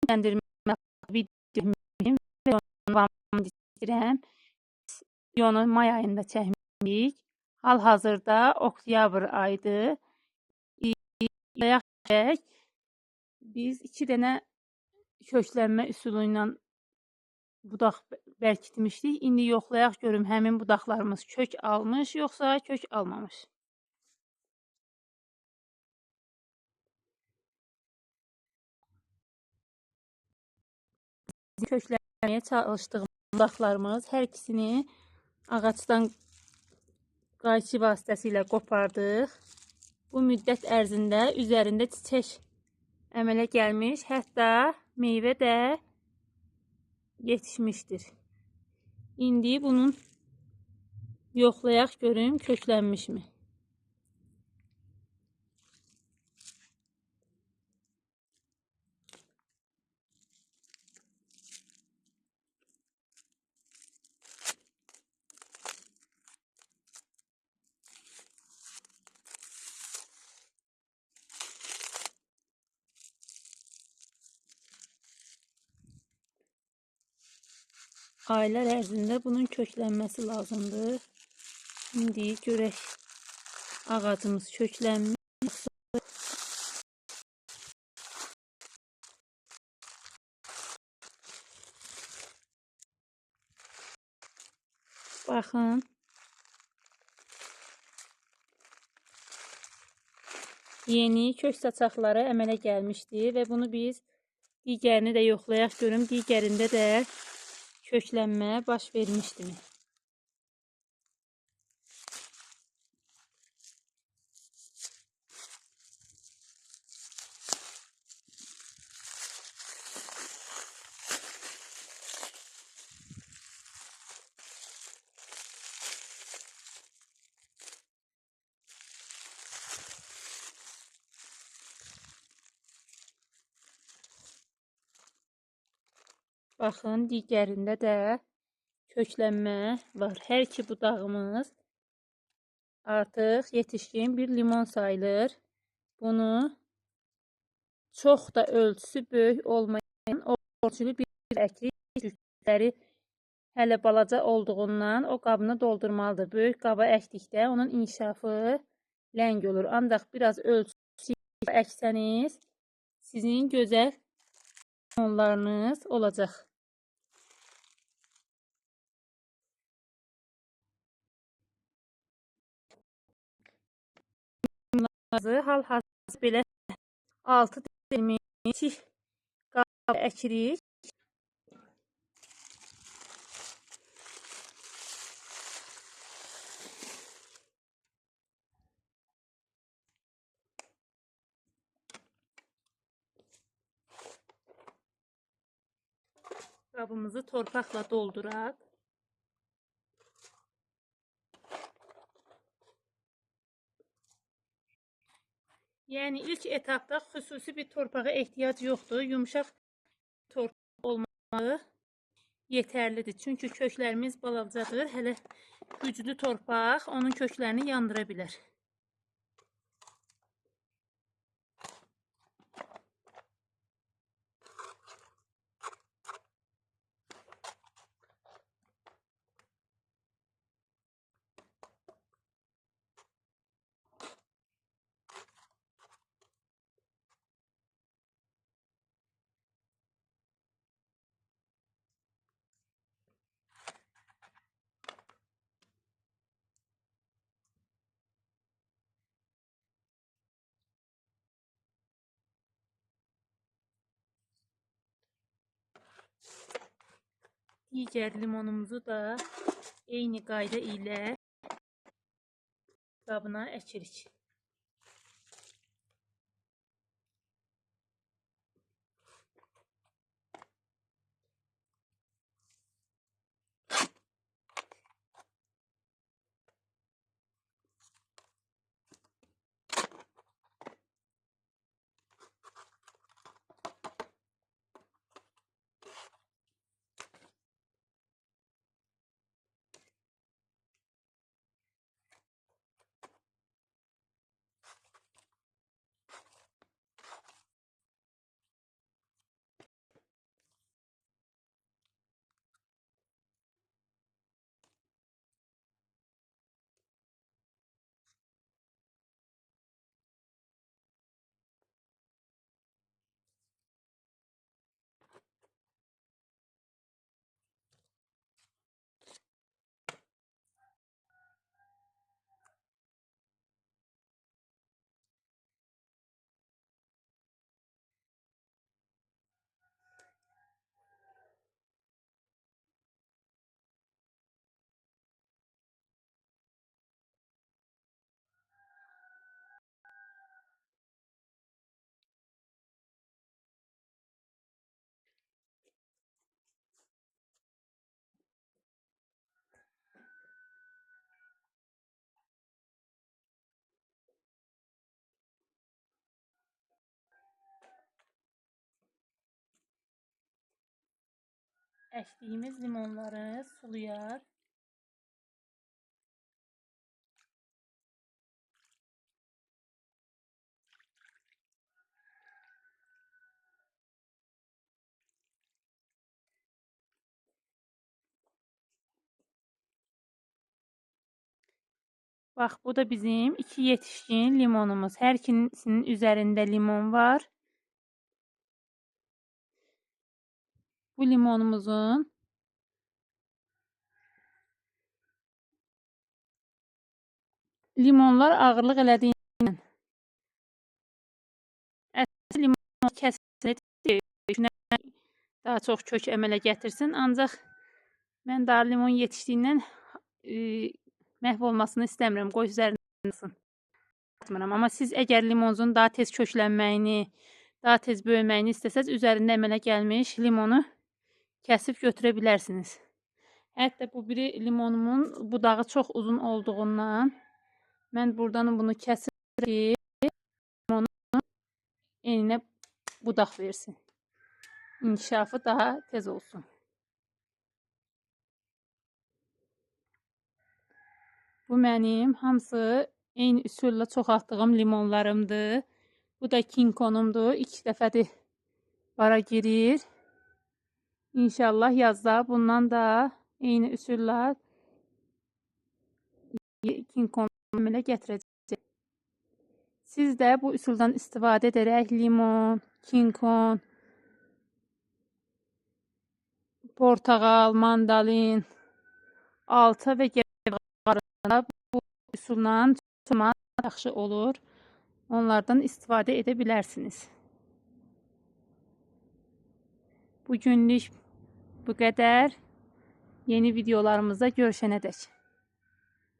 Kökləndirmə video və devamını istəyirəm. Videonu may ayında çəkmişik. Hal-hazırda oktyabr ayıdır. Biz 2 dənə köklənmə üsulu ilə budaq bərkitmişdik. İndi yoxlayaq görüm həmin budaqlarımız kök almış yoxsa kök almamış. Köklənməyə çalışdığımız budaqlarımız hər ikisini ağacdan qayçı vasitəsilə qopardıq. Bu müddət ərzində üzərində çiçək əmələ gəlmiş, hətta meyvə də yetişmişdir. İndi bunun yoxlayaq görüm köklənmişmi? Aylar ərzində bunun köklənməsi lazımdır. İndi görək ağacımız köklənmiş. Baxın. Yeni kök saçaqları əmələ gəlmişdi və bunu biz digərini də yoxlayaq görüm. Digərində də köklənmə baş vermişdimi? Baxın, digərində də köklənmə var. Hər iki budağımız artıq yetişkin bir limon sayılır. Bunu çox da ölçüsü böyük olmayan ölçülü bir əkrik. Kökləri hələ balaca olduğundan o qabını doldurmalıdır. Böyük qaba əkdikdə onun inkişafı ləng olur. Ancaq biraz ölçüsü əksəniz sizin gözəl limonlarınız olacaq. Hal-hazırda belə 6 kiçik qaba əkirik. Qabımızı torpaqla dolduraq. Yəni ilk etapda xüsusi bir torpağa ehtiyac yoxdur. Yumşaq torpaq olmağı yetərlidir. Çünki köklərimiz balacadır. Hələ güclü torpaq onun köklərini yandıra bilər. Digər limonumuzu da eyni qayda ilə qabına əkirik. Əkdiyimiz limonları sulayar. Bax, bu da bizim 2 yetişkin limonumuz. Hər ikisinin üzərində limon var. Bu limonumuzun limonlar ağırlıq elədiyindən əsl limon kəsilir, daha çox kök əmələ gətirsin. Ancaq mən daha limon yetişdiyindən məhv olmasını istəmirəm. Qoy üzərində olsun. Amma siz əgər limonunuzun daha tez köklənməyini, daha tez böyüməyini istəsəz, üzərində əmələ gəlmiş limonu kəsib götürə bilərsiniz. Hətta bu biri limonumun budağı çox uzun olduğundan mən buradan bunu kəsirəm ki, limonun eninə budaq versin. İnkişafı daha tez olsun. Bu mənim hamısı eyni üsulla çoxaltdığım limonlarımdır. Bu da kinkonumdur. 2 dəfədir bara girir. İnşallah yazda bundan da eyni üsulla kinkon əmələ gətirəcək. Siz də bu üsuldan istifadə edərək limon, kinkon, portağal, mandalin, alça və gəvəz bu üsulla çoxalmaq yaxşı olur. Onlardan istifadə edə bilərsiniz. Bugünlük bu qədər. Yeni videolarımızda görüşənə dək.